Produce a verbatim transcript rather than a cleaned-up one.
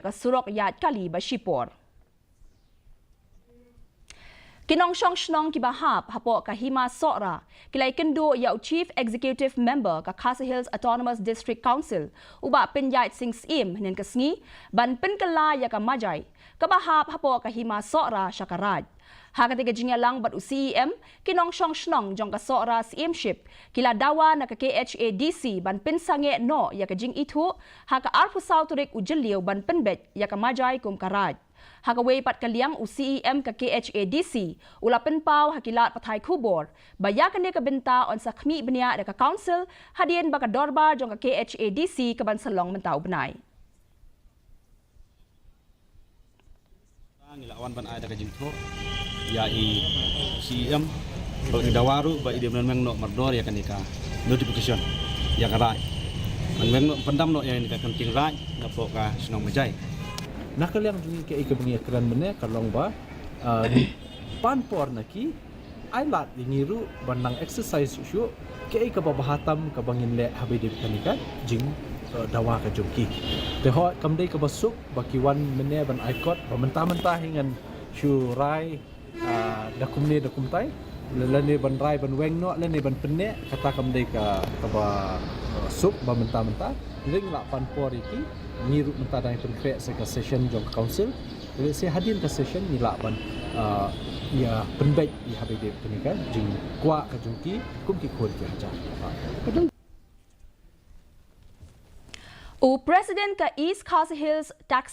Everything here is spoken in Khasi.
ka surok ïaid kali ba shipor. Ki nongshong shnong kiba hap hapoh ka Hima Sohra ki la ïakynduh ïa u Chief Executive Member ka Khasi Hills Autonomous District Council, u Bah Pynïaid Sing Syiem, hynnin ka sngi ban pynkylla ïa ka Majai kaba hap hapoh ka Hima Sohra sha ka Raid. Ha kata ka jingïalang bad u C E M, ki nongshong shnong jong ka Sohra Syiemship ki la dawa na ka K H A D C ban pynsangeh noh ïa ka jingithuh ha ka arphew saw tarik u Jylliew ban pynbeit ïa ka Majai kum ka Raid. Ha kawei pat ka liang, u C E M ka K H A D C u la pynpaw ha ki lad pathai khubor ba ïa kane ka bynta yn sa khmih bniah da ka Council hadien ba ka dorbar jong ka K H A D C ka ban sa long mynta u bnai. Ngi la wan ban ai da ka jingthoh ïa i C E M ba i dawa ruh ba i dei ban weng noh mardor ïa kane ka notification ïa ka Raid, ban weng noh, pyndam noh ïa kane ka kynting Raid napoh ka shnong Majai. Na ka liang jong ngi, kaei kaba ngi ïakren mynne ka long ba, ah, pan por na ki, ai lad ïa ngi ruh ban nang exercise shuh shuh kaei kaba bha tam kaba ngin leh ha ba ïadei bad kane ka jing, eh, dawa ka jong ki. Te hooid, kam dei kaba suk ba ki wan mynne ban ai kot ba mynta mynta hi ngan shu rai, ah, da kumne da kumtai, lane ban rai ban weng noh lane ban pynneh, kata kam dei ka, kaba, eh, suk ba mynta mynta. Ngi lah pan por ïa ki, ngi ruh mynta dang pynkhreh sa ka session jong ka Council. Lehse hadien ka session ngi lah ban, ah, ïa pynbeit ïa ha ba ïadei bad kane ka jingkwah ka jong ki kum ki khun ki hajar. U President ka East Khasi Hills Taxi